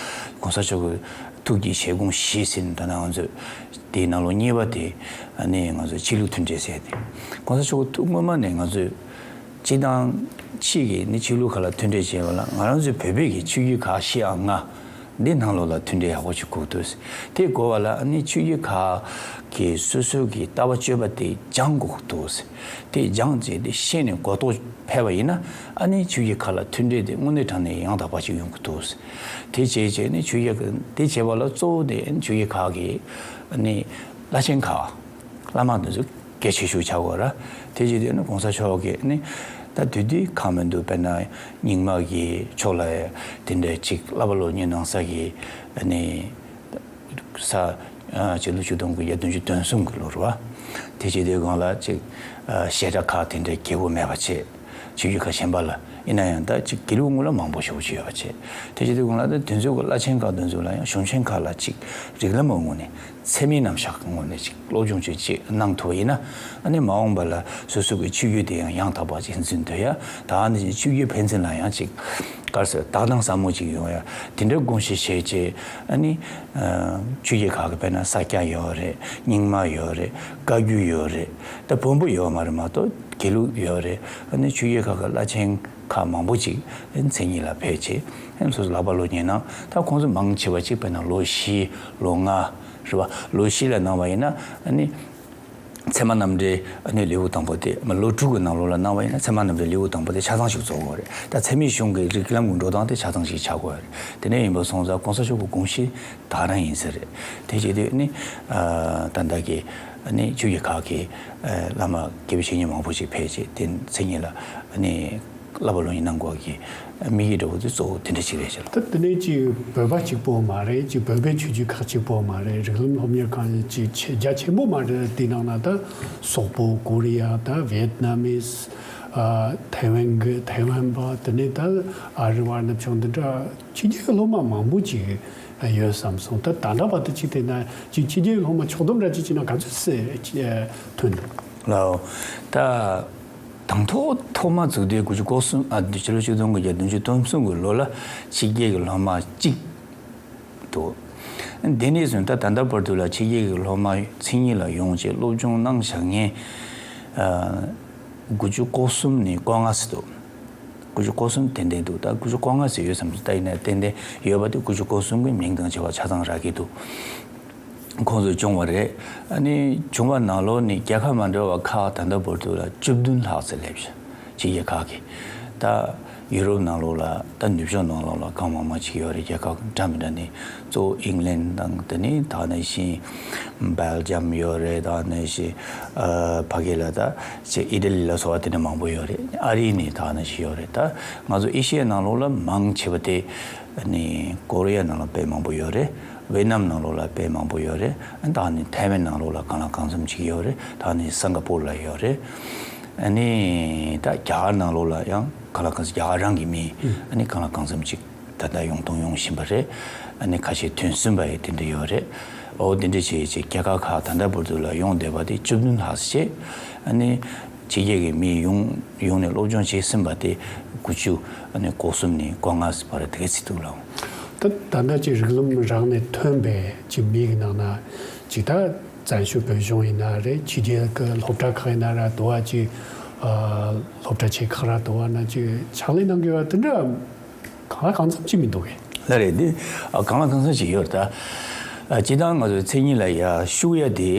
གོང་ས་མཆོག་གི་ཐུགས་ཀྱི་བཞེད་དགོངས་བཞི་ཟེར་ནས། ད་ནང་ང་ཚོ་དེའི་ནང་ལོགས་གཉིས་པ་དེ་ཨ་ནི་ང་ཚོ་ཆོས་ལུགས་མཐུན་འབྲེལ་ཟེར་ཏེ། གོང་ས་མཆོག་གི་ཐུགས་སྔོན་མ་ནས་ང་ཚོས་སྤྱི་དང་ཕྱི་གི་ནི་ཆོས་ལུགས་ཁག་ལ་མཐུན་འབྲེལ་བྱས་པ་ལ། ང་རང་ཚོའི་བོད་པའི་གི་ཆོས་བརྒྱུད་ཁག་བཞི་འམ་ལྔ་འདི་ནང་ལོགས་ལ་མཐུན་འབྲེལ་ཡག་པོ་ཞིག་དགོས་འདུག་དེ་དགོས་པ་ལ་ཨ་ནི་ཆོས་བརྒྱུད་ཁག་གི་སོ་སོ་གི་ལྟ་བ་སྤྱོད་པ་དེ་སྦྱང་དགོས་འདུག་དེ་སྦྱངས་བྱས་ཏེ་ཤེས་ནས་གོ་རྟོགས་འཕེལ་བ་ཡིན་ན། ཨ་ནི་ཆོས་བརྒྱུད་ཁག་ལ་མཐུན་འབྲེལ་དེ་དངོས་གནས་དྲང་གནས་ཡང་དག་པ་ཞིག་ཡོང་གི་འདུག་དེ་བྱས་བྱས་ནས་ཆོས་བརྒྱུད་ཁག་དེ་བྱས་པ་ལ་གཙོ་བོ་དེ་ཆོས་བརྒྱུད་ཁག་གི་ཨ་ནི་བླ་ཆེན་ཁག་བླ་མ་དེ་ཚོ་གལ་ཆེ་ཤོས་ཆགས་དགོས་ར། དེ་བྱེད་དུས་ནི་གོང་ས་མཆོག་གིས་ནི་ད་དུས་དུས་ཁག་མི་འདུག་དཔེར་ན་རྙིང་མ་གི་ཕྱོགས་ལ་དེ་འདྲ་ཅིག་བསླབ་པ་སློབ་གཉེར་གནང་ས་གི་ནི་ས། ཨ། སྤྱི་ལོ་ཆིག་སྟོང་དགུ་བརྒྱ་བདུན་ཅུ་དོན་གསུམ་གྱི་ལོ་རེད་བ། དེ་བྱེད་དུས་སྒང་ལ་ཅིག་ཨ། བཤད་གྲྭ་ཁག་དེ་འདྲའི་རྒྱས་པོ་མེད་པ་བྱས། ཆོས་བརྒྱུད་ཁག་གཞན་པ་ལ་ཡིན་ན་ཡང་ད་ཅིག་དགེ་ལུགས་ངོས་ལ་མང་པོ་ཞེ་པོ་ཅིག་ཡོད་པ་བྱས། དེ་བྱེད་དུས་སྒང་ལ་ད་དེ་ཚོའི་གི་བླ་ཆེན་ཁག་དེ་ཚོ་ལ་ཡང་། གཞུང་ཆེན་ཁག་ལ་ཅིག་རིགས་ལམ་གྱི་ངོས་ནས། ཚད་མའི་རྣམ་གཞག་གི་ངོས་ནས་ཅིག་སློབ་སྦྱོང་བྱེད་ཅིག་གནང་ཐུབ་པ་ཡིན་ན། ཨ་ནི་མ་འོངས་པ་ལ་སོ་སོ་གི་ཆོས་བརྒྱུད་དེ་ཡང་ཡང་དག་པ་ཅིག་འཛིན་ཐུབ་ཡ། ད་ཨ་ནི་ཆོས་བརྒྱུད་ཕན་ཚུན་ལ་ཡང་ཅིག་ག་རེ་ཟེར། བདག་དབང་ཟབ་མོ་ཅིག་ཡོང་ཡ། དེ་འདྲའི་དགོངས་བཞེས་བྱས་བྱས། ཨ་ནི་ཨ། ཆོས་བརྒྱུད་ཁག་གི་དཔེར་ན་ས་སྐྱ་ཡོད་རེད། རྙིང་མ་ཡོད་རེད། བཀའ་བརྒྱུད་ཡོད་རེད། ད་བོན་པོ་ཡོད་མ་རེད་མ་གཏོགས། དགེ་ལུགས་ཡོད་རེད། ཨ་ནི་ཆོས་བརྒྱུད་ཁག་གི་བླ་ཆེན་ཁག་མང་པོ་ཅིག་མཚན་ཉིད་ལ་ཕེབས་བྱས། ཨ་ནི་སོ་སོ་ལག་པ་སློབ་གཉེར་གནང་། ད་ཁོང་ཚོ་མང་ཆེ་བ་ཅིག་དཔེར་ན་ལོ་བཞི། ལོ་ལྔ། རེད་བ། ལོ་བཞི་ལ་གནང་བ་ཡིན་ན། ཨ་ནི་ཚད་མ་རྣམ་འགྲེལ་ཨ་ནི་ལེའུ་དང་པོ་དེ། མ། ལོ་དྲུག་གི་ནང་ལོགས་ལ་གནང་བ་ཡིན་ན་ཚད་མ་རྣམ་འགྲེལ་ལེའུ་དང་པོ་དེ་ཆ་ཚང་ཞིག་རྫོགས་ཡོད་རེད། ད་ཚད་མའི་གཞུང་གི་རིགས་ལམ་གྱི་འགྲོ་སྟངས་དེ་ཆ་ཚང་ཞིག་ཆགས་ཀྱི་ཡོད་རེད། དེ་འདྲ་ཡིན་པ་སོང་ཙང་གོང་ས་མཆོག་གི་དགོངས་གཞི་ད་ག་རང་ཡིན་ས་རེད། དེ་བྱེད་དུས་ནི་ཨ། ད་ལྟ་གི་ཨ་ནི་ཆོས་བརྒྱུད་ཁག་གི་ཨ། བླ་མ་དགེ་བའི་བཤེས་གཉེན་མང་པོ་ཞིག་ཕེབས་བྱས། དེ་མཚན་ཉིད་ལ་ཨ་ནི་བསླབ་པ་སློབ་གཉེར་གནང་དགོས་ཀྱི་དམིགས་ཡུལ་འདྲ་བོ་དེ་གཙོ་བོ་དེ་འདྲ་ཅིག་རེད་ཤག་ད་དེ་ནས་ཅིག་བོད་པ་གཅིག་པོ་མ་རེད། ཅིག་བོད་པའི་ཆོས་བརྒྱུད་ཁག་གཅིག་པོ་མ་རེད། རིགས་ལམ་སློབ་གཉེར་ཁང་ཅིག་ཆེ། རྒྱ་ཆེན་པོ་མ་རེད། དེ་ནང་ན་ད་སོག་པོ། ཀོ་རི་ཡ། ད་ཝེད་ནམ་མིས། ཨ། ཐའེ་ཝན་གི། ཐའེ་ཝན་པ། དེ་ནས་ད་ཨ་རི་བ་ནུབ་ཕྱོགས་འདི་འདྲ་ཕྱི་རྒྱལ་སློབ་མ་མང་པོ་ཅིག་ཡོད་བསམ་སོང་། ད་ད་ལྟ་བར་དུ་ཅིག་བལྟས་ན་ཅིག་ཕྱི་རྒྱལ་སློབ་མ་ཕྱོགས་བསྡོམས་འདྲ་ཅིག་བྱས་ན་ག་ཚོད་ཙམ་ཐོན་འདུག་ལའོ། ད་དང་ཐོག་ཐོག་མ་བཙུགས་དུས་དགུ་བཅུ་གོ་གསུམ། ཨ། ཕྱི་ལོ་ཆིག་སྟོང་དགུ་བརྒྱ་བདུན་ཅུ་དོན་གསུམ་གྱི་ལོ་ལ་ཕྱི་རྒྱལ་གྱི་སློབ་མ་གཅིག་འདུག་དེ་ནས་བཟུང་ད་ད་ལྟ་བར་དུ་ལ་ཕྱི་རྒྱལ་གྱི་སློབ་མ་མཚན་ཉིད་ལ་ཡོང་བྱས་སློབ་སྦྱོང་གནང་བཞག་མཁན། ཨ། དགུ་བཅུ་གོ་གསུམ་ནས་གོ་ལྔ་ཙམ་འདུག་དགུ་བཅུ་གོ་གསུམ་ཏན་ཏན་འདུག་ད་དགུ་བཅུ་གོ་ལྔ་ཙམ་ཡོད་བསམ་གྱི། ད་ཡིན་ན་ཏན་ཏན་ཡོད་པ་དེ་དགུ་བཅུ་གོ་གསུམ་གྱི་མིང་དང་བྱ་བ་ཆ་ཚང་རག་གི་འདུག་ཁོང་ཚོ་བྱུང་བ་རེད། ཨ་ནི་བྱུང་བ་ནང་ལོགས་ནས་རྒྱལ་ཁབ་མ་འདྲ་བ་ཁག་ད་ལྟ་བར་དུ་ལ་བཅུ་བདུན་ལྷག་ཙམ་སླེབས་ཤག་ཕྱི་རྒྱལ་ཁག་གི། ད་ཡུ་རོབ་ནང་ལོགས་ལ། ད་ནུབ་ཕྱོགས་ནང་ལོགས་ལ་གང་མང་མང་ཅིག་ཡོད་རེད། རྒྱལ་ཁབ་འདྲ་མི་འདྲ་ནས། གཙོ་བོ་ཨིང་ལན་དང་། དེ་ནས་ད་ག་ནང་བཞིན་སྦེལ་ཇམ་ཡོད་རེད། ད་ག་ནང་བཞིན་ཨ། ཕ་གི་ལ་ད་ཅིག་ཨི་ཊ་ལི་ལ་སོགས་པ་དེ་འདྲ་མང་པོ་ཡོད་རེད། ཨ་རི་ནས་ད་ག་ནང་བཞིན་ཡོད་རེད། ད་ང་ཚོ་ཨེ་ཤི་ཡའི་ནང་ལོགས་ལ་མང་ཆེ་བ་དེ་ནི་ཀོ་རི་ཡ་ནང་ལ་དཔེ་མང་པོ་ཡོད་རེད། ཝེ་ནམ་ནང་ལོགས་ལ་དཔེ་མང་པོ་ཡོད་རེད། ད་ནི་ཐའེ་ཝན་ནང་ལོགས་ལ་གང་ལ་གང་འཚམ་ཅིག་ཡོད་རེད། ད་ནི་སིང་ག་པོར་ལ་ཡོད་རེད། ཨ་ནི་ད་རྒྱ་གར་ནང་ལོགས་ལ་ཡང་གང་ལ་གང་འཚམ། རྒྱ་གར་རང་གི་མི་ཨ་ནི་གང་ལ་གང་འཚམ་ཅིག་ད་ལྟ་ཡོང་དང་ཡོང་བཞིན་པ་རེད། ཨ་ནི་ཁ་ཤས་ཐོན་ཟིན་པ་ཡང་དེ་འདྲ་ཡོད་རེད། འོ། དེ་འདྲ་བྱས་བྱས་རྒྱལ་ཁབ་ཁག་ད་ལྟ་བར་དུ་ལ་ཡོང་བསྡད་པ་དེ་བཅུ་བདུན་ལྷག་ཙམ་བྱས། ཨ་ནི་ཕྱི་རྒྱལ་གྱི་མི་ཡོང་ཡོང་ནས་སློབ་སྦྱོང་བྱས་ཟིན་པ་དེ་དགུ་བཅུ། ཨ་ནི་གོ་གསུམ་ནས་གོ་ལྔ་ཙམ་བར་དེ་ག་ཙམ་འདུག་ལགས། ད་ད་ལྟ་ཅིག་རིགས་ལམ་རག་ནས་ཐོན་པའི་ཅིག་མི་གི་ནང་ན་ཅིག་ད་བཙན་བྱོལ་བོད་གཞུང་ཡིན་ན་རེད། ཕྱི་རྒྱལ་གི་སློབ་གྲྭ་ཁག་ཡིན་ན་ར། དུ་བ་ཅིག་ཨ། སློབ་གྲྭ་ཆེ་ཁག་ར། དུ་བ་ན་ཅིག་ཕྱག་ལས་གནང་གི་ཡོད་པ་དེ་འདྲ་གང་ལ་གང་འཚམ་ཅིག་མི་འདུག་གས། ལགས་རེད། འདི་ཨ། གང་ལ་གང་འཚམ་ཅིག་ཡོད་རེད། ད་ཨ། སྤྱིར་བཏང་ང་ཚོའི་མཚན་ཉིད་ལ་ཡ་ཞུགས་ཡ་དེ་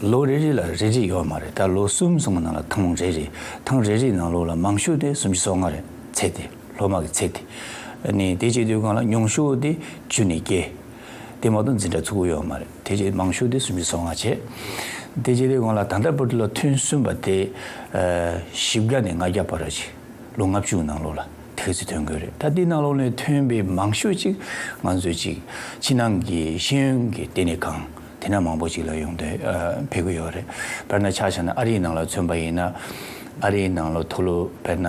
ལོ་རེ་རེ་ལ་རེ་རེ་ཡོད་མ་རེད། ད་ལོ་གསུམ་གསུམ་གི་ནང་ལ་ཐེངས་རེ་རེ། ཐེངས་རེ་རེའི་ནང་ལོགས་ལ་མང་ཤོས་དེ་སུམ་ཅུ་སོ་ལྔ་རེད། ཚད་དེ། སློབ་མ་གི་ཚད་དེ། ཨ་ནི་དེ་བྱེད་དུས་སྒང་ལ་ཉུང་ཤོས་དེ་བཅུ་ནས་བརྒྱད། དེ་མ་གཏོགས་འཛིན་གྲྭ་ཚུགས་ཀྱི་ཡོད་མ་རེད། དེ་བྱས་མང་ཤོས་དེ་སུམ་ཅུ་སོ་ལྔ་བྱས། དེ་བྱེད་དུས་སྒང་ལ་ད་ལྟ་བར་དུ་ལ་ཐོན་ཟིན་པ་དེ་ཨ། བཞི་བརྒྱ་ནས་ལྔ་བརྒྱ་བར་ཅིག་ལོ་ལྔ་བཅུ་ནང་ལོགས་ལ་དེ་ག་ཚོད་ཐོན་དགོས་རེད། ད་དེ་ནང་ལོགས་ནས་ཐོན་པའི་མང་ཤོས་ཅིག་ང་ཚོས་ཅིག་ཕྱི་ནང་གི་ཤེས་ཡོན་གྱི་ལྟེ་གནས་ཁང་དེ་འདྲ་མང་པོ་ཅིག་ལ་ཡོང་དུས་ཨ། ཕེབས་ཀྱི་ཡོད་རེད། དཔེར་ན་ཆ་བཞག་ན་ཨ་རིའི་ནང་ལ་མཚོན་པ་ཡིན་ན། ཨ་རིའི་ནང་ལ་མཐོ་སློབ། དཔེར་ན་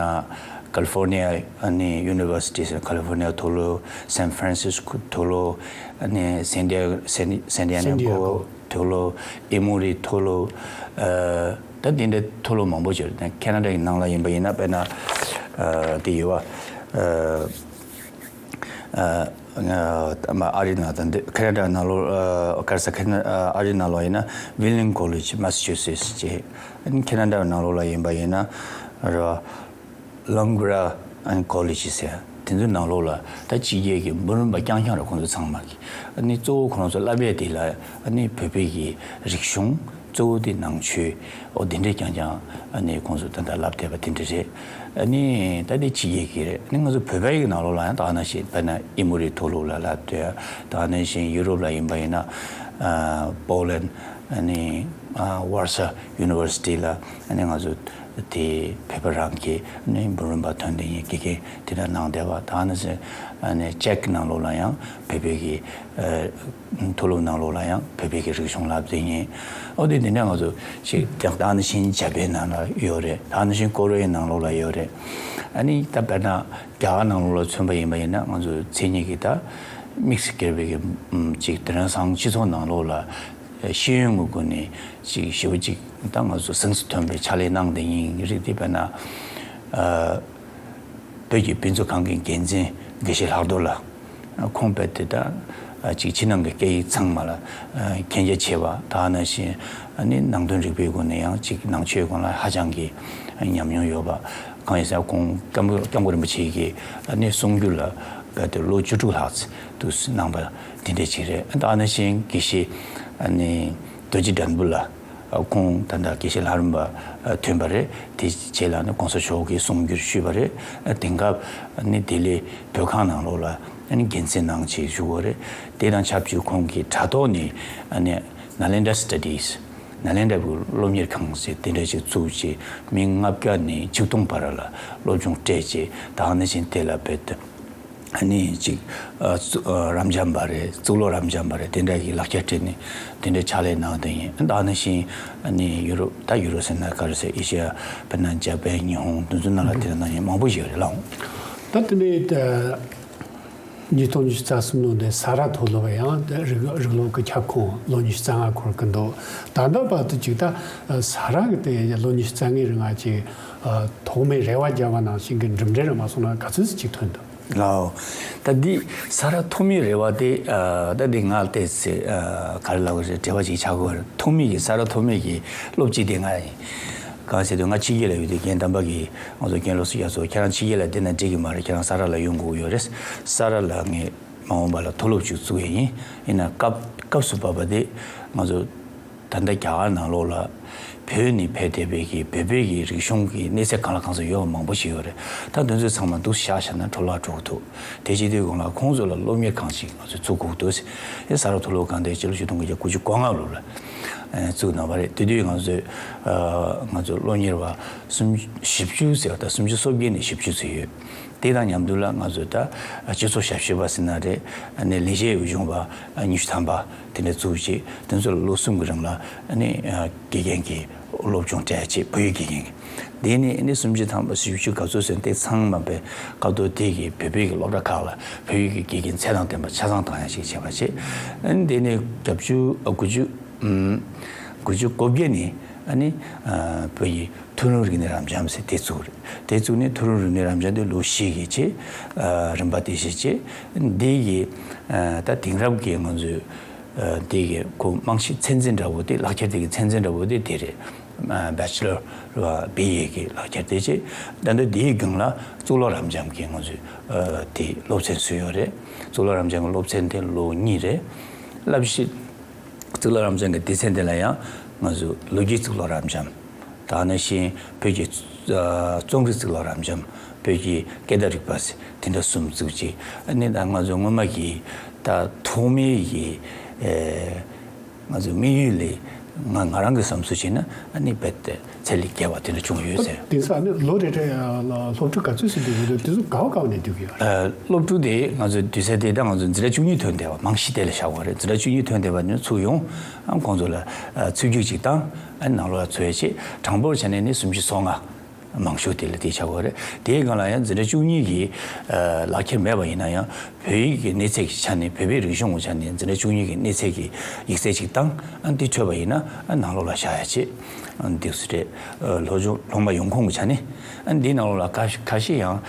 ཀ་ལི་ཧྥོར་ནི་ཡ་ཨ་ནི་ཡུ་ནི་ཝར་སི་ཊི་ཟེར། ཀ་ལི་ཧྥོར་ནི་ཡ་མཐོ་སློབ། སན་ཧྥ་རན་སིས་ཀོ་མཐོ་སློབ། ཨ་ནི་སན་ཏི་ཡ། སན། སན་ཏི་ཡ་ནེ་ཀོ་མཐོ་སློབ། ཨེ་མོ་རི་མཐོ་སློབ། ཨ། ད་དེ་འདྲའི་མཐོ་སློབ་མང་པོ་ཅིག་ཡོད་རེད། ཁེ་ན་ཌ་ཡི་ནང་ལ་ཡིན་པ་ཡིན་ན། དཔེར་ན་ཨ་དེ་ཡོད་པ། ཨ་ཨ་ཨ་མ་ཨ་རི་ནང་དང་དེ་ཁེ་ན་ཌ་ནང་ལོགས། ཨ་ག་རེ་ཟེར། ཁེ་ན་ཨ་རི་ནང་ལོགས་ཡིན་ན་Wheeling College Massachusetts ཅེས། ཨ་ནི་ཁེ་ན་ཌ་ནང་ལོགས་ལ་ཡིན་པ་ཡིན་ན་ར། Langara and College ཟེར། དེ་ཚོའི་ནང་ལོགས་ལ་ད་ཕྱི་རྒྱལ་གྱི་འབུམ་རམས་པ་རྐྱང་རྐྱང་རེད། ཁོང་ཚོ་ཚང་མ་གི་ཨ་ནི་གཙོ་བོ་ཁོ་རང་ཚོ་བསླབ་ཡས་དེ་ལ་ཨ་ནི་བོད་པའི་གི་རིག་གཞུང་། གཙོ་བོ་དེ་ནང་ཆོས། ཨོ་དེ་འདྲས་རྐྱང་རྐྱང་ཨ་ནི་ཁོང་ཚོ་ད་ལྟ་བསླབ་བསྡད་པ་དེ་འདྲ་རེད། ཨ་ནི་ད་དེ་ཕྱི་རྒྱལ་གྱི་རེད། ཨ་ནི་ང་ཚོ་བོད་པའི་གི་ནང་ལོགས་ལ་ཡང་ད་ག་ནང་བཞིན། དཔེར་ན་ཨེ་མོ་རི་མཐོ་སློབ་ལ་བསླབ་བསྡད། ད་ག་ནང་བཞིན་ཡུ་རོབ་ལ་ཡིན་པ་ཡིན་ན་ཨ་Poland ཨ་ནི་ཨ་Warsaw University ལ་ཨ་ནི་ང་ཚོ་དེ་བོད་པ་རང་གི་ནི་འབུམ་རམས་པ་ཐོན་བསྡད་མཁན་དགེ་རྒན་དེ་འདྲ་གནང་བསྡད་པ། ད་ནི་ཟེར་ཨ་ནི་ཅེཀ་ནང་ལོགས་ལ་ཡང་བོད་པའི་གི་ཨ་མཐོ་སློབ་ནང་ལོགས་ལ་ཡང་བོད་པའི་གི་རིག་གཞུང་བསླབ་བསྡད་མཁན། ཨོ་དེ་དེ་འདྲ་ང་ཚོ་ཞིག་ད་ད་ནི་ཕྱིན་ཇ་པན་ནང་ལ་ཡོད་རེད། ད་ནི་ཕྱིན་ཀོ་རི་ཡའི་ནང་ལོགས་ལ་ཡོད་རེད། ཨ་ནི་ད་དཔེར་ན་རྒྱ་གར་ནང་ལོགས་ལ་མཚོན་པ་ཡིན་པ་ཡིན་ན། ང་ཚོ་མཚན་ཉིད་ཀྱི་ད་དམིགས་སུ་བཀར་བའི་གི་ཅིག་དེ་རིང་སང་སྤྱི་ཚོགས་ནང་ལོགས་ལ་ཤེས་ཡོན་གྱི་སྒོ་ནས་ཅིག་ཞེ་པོ་ཅིག་ད་ང་ཚོ་གཟེངས་སུ་ཐོན་པའི་ཕྱག་ལས་གནང་བསྡད་མཁན་རིགས་དེ། དཔེར་ན་ཨ་བོད་ཀྱི་དཔེ་མཛོད་ཁང་གི་འགན་འཛིན་དགེ་བཤེས་ལྷག་རྡོར་ལགས། ཁོང་རྦད་དེ་ད་ཅིག་ཕྱི་ནང་གི་སྐད་ཡིག་ཚང་མ་ལ་མཁྱེན་རྒྱ་ཆེ་བ། ད་ནང་བཞིན་ཨ་ནི་ནང་དོན་རིག་པའི་སྒོ་ནས་ཡང་ཅིག་ནང་ཆོས་སྒང་ལ་ཧ་ཅང་གི་ཉམས་མྱོང་ཡོད་པ། གང་ཡིན་ཟེར་ན་ཁོང་སྐྱབས་མགོན་སྐྱབས་མགོན་རིན་པོ་ཆེ་གི་ཨ་ནི་གསུང་སྒྱུར་ལ་རྦད་དེ་ལོ་བཅུ་དྲུག་ལྷག་ཙམ་དུ་གནང་པ་དེ་འདྲ་ཅིག་རེད། ད་ནང་བཞིན་དགེ་བཤེས་ཨ་ནི་རྡོ་རྗེ་དྲན་པོ་ལགས། ཁོང་ད་ལྟ་དགེ་བཤེས་ལྷ་རམས་པ་ཐོན་པ་རེད། དེ་རྗེས་ལ་ནི་གོང་ས་མཆོག་གིས་གསུང་སྒྱུར་ཞུས་པ་རེད། དེང་སྐབས་ནི་ལྡི་ལི་བོད་ཁང་ནང་ལོགས་ལ་ནི་འགན་འཛིན་གནང་བྱས་བཞུགས་པ་རེད། དེ་དང་ཆབས་ཅིག་ཁོང་གིས་དྲ་ཐོག་ནས་ནི་Nalanda Studies། ནཱ་ལེནྡྲ་བོད་སློབ་གཉེར་ཁང་ཟེར་དེ་འདྲ་ཞིག་བཙུགས་བྱས། མི་ལྔ་བརྒྱ་ནས་ཆིག་སྟོང་བར་ལ་སློབ་སྦྱོང་སྤྲད་བྱས། ད་ནང་བཞིན་དེ་ལ་རྦད་དེ་ཨ་ནི་ཅིག་ཨ་གཙུག་ཨ་རབ་འབྱམས་པ་རེད། གཙུག་ལག་རབ་འབྱམས་པ་རེད། དེ་འདྲ་གི་ལག་ཁྱེར་སྤྲད་ནས་དེ་འདྲའི་ཕྱག་ལས་གནང་བསྡད་ཡིན། ད་ནང་བཞིན་ཨ་ནི་ཡུ་རོབ། ད་ཡུ་རོབ་ཟེར་ན་ག་རེ་ཟེར། ཨེ་ཤི་ཡ། དཔེར་ན་འཇར་པན། ཉི་ཧོང་། དེ་ཚོ་ནང་ལ་དེ་འདྲ་གནང་མཁན་མང་པོ་ཞིག་ཡོད་རེད་ལགས། ད་དེ་ནས་ད་ཉིས་སྟོང་ཉི་ཤུ་རྩ་གསུམ་ལོ་འདི་ས་རཱ་མཐོ་སློབ་ཡང་རིག་རིག་སློབ་ཀྱི་ཁྱབ་ཁོངས་ལོ་ཉི་ཤུ་རྩ་ལྔ་འཁོར་གྱི་འདུག་ད་ལྟ་བར་དུ་ཅིག་ད་ས་རཱ་གི་དེ་ལོ་ཉི་ཤུ་རྩ་ལྔའི་རིང་ལ་ཅིག་ཐོག་མའི་རེ་བ་བརྒྱབ་པ་ནང་བཞིན་གྱི་གྲུབ་འབྲས་རེ་མ་སོང་ན་ག་ཚོད་ཅིག་ཐོན་འདུག་ལའོ། ད་འདི་ས་རཱ་ཐོག་མའི་རེ་བ་དེ། ཨ་ད་འདི་ང་ལྟས་ཚེ་ཨ་ག་རེ་ལབ་དགོས་རེད། འབྲེལ་བ་ཅིག་ཆགས་དགོས་རེད། ཐོག་མའི་གི་ས་རཱ་ཐོག་མའི་གི་སློབ་སྤྱི་དེ་ང་ཡིན། གང་ཟེར་དུས་ང་ཕྱི་རྒྱལ་ལ་ཡོད་དུས་རྒན་དམ་པ་གིས་ང་ཚོ། རྒན་བློ་བཟང་རྒྱ་མཚོ། ཁྱེད་རང་ཕྱི་རྒྱལ་ལ་བསྡད་ན་འགྲིག་གི་མ་རེད། ཁྱེད་རང་ས་རཱ་ལ་ཡོང་དགོས་ཀྱི་ཡོད་རེད། ས་རཱ་ལ་ངས་མ་འོངས་པ་ལ་མཐོ་སློབ་ཅིག་བཙུགས་ཡས་ཡིན། ཡིན་ན་སྐབས་སྐབས་སུ་བབས་པ་དེ་ང་ཚོ་ད་ལྟ་རྒྱ་གར་ནང་ལོགས་ལ་བོད་ནས་ཕེབས་བསྡད་པའི་གི་བོད་པའི་གི་རིག་གཞུང་གི་གནས་ཚད་གང་ལ་གང་འཚམ་ཡོད་པ་མང་པོ་ཞིག་ཡོད་རེད། ད་དེ་ཚོ་ཚང་མ་འདུག་བཞག་བཞག་ན་འཕྲོ་བརླག་འགྲོ་གི་འདུག་དེ་བྱེད་དུས་སྒང་ལ་ཁོང་ཚོ་ལ་སློབ་གཉེར་ཁང་ཞིག་ང་ཚོས་བཙུགས་དགོས་འདུག་ཟེར། ཨེ་ས་རཱ་མཐོ་སློབ་གང་དེ་སྤྱི་ལོ་ཆིག་སྟོང་དགུ་བརྒྱ་དགུ་བཅུ་གོ་ལྔ་ལོ་ལ་ཨེ་བཙུགས་གནང་བ་རེད། དེ་དུས་ང་ཚོས་ཨ་ང་ཚོ་སློབ་གཉེར་བ་སུམ་བཞི་བཅུ་ཟེར་བ་དང་། སུམ་ཅུ་སོ་བརྒྱད་ནས་བཞི་བཅུ་ཙམ་ཡོད། དེ་དང་མཉམ་དུ་ལ་ང་ཚོས་ད་སྤྱི་ཚོགས་ཞབས་ཞུ་བ་ཟེར་ན་རེད། ཨ་ནི་ལས་བྱེད་འོས་སྦྱོང་བ་ཉི་ཤུ་ཐམ་པ་དེ་འདྲ་བཙུགས་བྱས། དེ་ཚོ་ལ་ལོ་གསུམ་གྱི་རིང་ལ་ཨ་ནི་ཨ་དགེ་རྒན་གྱི་སློབ་སྦྱོང་སྤྲད་བྱས། བོད་ཡིག་དགེ་རྒན་གྱི། དེ་ནས་ཨ་ནི་སུམ་ཅུ་ཐམ་པ། བཞི་བཅུ་ག་ཚོད་ཟེར་དེ་ཚང་མ་པའི་སྐབས་ཐོག་དེ་གི་བོད་པའི་གི་སློབ་གྲྭ་ཁག་ལ་བོད་ཡིག་གི་དགེ་རྒན་ཚད་དང་ལྡན་པ་ཆ་ཚང་བཏང་ཡ་ཞིག་བྱས་པ་བྱས། ཨ་ནི་དེ་ནས་བརྒྱད་ཅུ། ཨ་དགུ་བཅུ། ཨམ། དགུ་བཅུ་གོ་བརྒྱད་ནས་ཨ་ནི་ཨ་བོད་ཀྱི་མཐོ་རིམ་རིག་གནས་རབ་འབྱམས་ཟེར་དེ་བཙུགས་རེད། དེ་བཙུགས་ནས་མཐོ་རིམ་རིག་གནས་རབ་འབྱམས་དེ་ལོ་བཞི་གི་བྱས། ཨ་རིམ་པ་དེ་བཞིན་བྱས། འདི་གི་ཨ་ད་དེང་རབས་ཀྱི་ང་ཚོའི་ཨ་འདི་གི་ཁོ་རྨང་གཞི་ཚད་འཛིན་འདྲ་བོ་དེ། ལག་ཁྱེར་དེ་གི་ཚད་འཛིན་འདྲ་བོ་དེ་དེ་རེད། ཨ་བེ་ཆི་ལར་བ་བི་ཨེ་གི་ལག་ཁྱེར་དེ་བྱས། ད་ལྟ་འདིའི་སྒང་ལ་གཙུག་ལག་རབ་འབྱམས་ཀྱི་ང་ཚོའི་ཨ་དེ་སློབ་ཚན་ཚུད་ཡོད་རེད། གཙུག་ལག་རབ་འབྱམས་ཀྱི་སློབ་ཚན་དེ་ལོ་གཉིས་རེད། བསླབ་གཞི། གཙུག་ལག་རབ་འབྱམས་ཀྱི་སྡེ་ཚན་དེ་ལ་ཡང་ང་ཚོ་ལོ་རྒྱུས་གཙུག་ལག་རབ་འབྱམས། ད་ནང་བཞིན་བོད་ཀྱི་ཨ་རྩོམ་རིག་གཙུག་ལག་རབ་འབྱམས། བོད་ཀྱི་སྐད་བརྡ་རིག་པ་ཟེར་དེ་འདྲ་གསུམ་བཙུགས་བྱས། ཨ་ནི་ད་ང་ཚོ་སྔོན་མ་གི་ད་ཐོག་མའི་གི་ཨེ་ང་ཚོ་དམིགས་ཡུལ་ལས་ང་ང་རང་གི་བསམ་ཚུལ་བྱས་ན། ཨ་ནི་རྦད་དེ་ཚད་ལས་བརྒལ་བ་དེ་འདྲ་བྱུང་ཡོད་ཟེར། དེང་སང་ཨ་ནི་ལོ་རེ་རེ་ཨ་སློབ་ཕྲུག་ག་ཚོད་ཟིན་དུ་ཡོད་དུས། དེ་ཚོ་ག་བ་ག་བ་ནས་བསྡུ་གི་ཡོད་རེད། ཨ་སློབ་ཕྲུག་དེ་ང་ཚོ་བསྡུ་ས་དེ་ད་ང་ཚོ་འཛིན་གྲྭ་བཅུ་གཉིས་ཐོན་བསྡད་པ། རྨང་གཞི་དེ་ལ་བཞག་པ་རེད། འཛིན་གྲྭ་བཅུ་གཉིས་ཐོན་བསྡད་པ་ནས་ཚུར་ཡོང་། ཨ་ཁོང་ཚོ་ལ་ཨ་ཚུད་རྒྱུགས་ཅིག་བཏང་། ཨ་ནང་ལོགས་ལ་ཚུད་ཡས་བྱས། གྲངས་འབོར་བྱས་ནས་ནི་སུམ་ཅུ་སོ་ལྔ། མང་ཤོས་དེ་ལ་དེ་ཆགས་ཡོད་རེད། དེའི་སྒང་ལ་ཡང་འཛིན་གྲྭ་བཅུ་གཉིས་ཀྱི་ལག་ཁྱེར་མེད་པ་ཡིན་ན་ཡང་བོད་ཡིག་གི་གནས་ཚད་ཀྱི་ཆ་ནས་བོད་པའི་རིག་གཞུང་གི་ཆ་ནས་འཛིན་གྲྭ་བཅུ་གཉིས་ཀྱི་གནས་ཚད་ཀྱི་ཡིག་ཚད་ཅིག་བཏང་། ཨ་འདི་འཕྲོད་པ་ཡིན་ན་ཨ་ནང་ལོགས་ལ་བཞག་ཡ་བྱེད། ཨ་འདི་སུ་རེད། སློབ་སྦྱོང་སློབ་མ་ཡོང་ཁུངས་ཀྱི་ཆ་ནས་ཨ་འདིའི་ནང་ལོགས་ལ་ཁ་ཁ་ཤས་ཡང་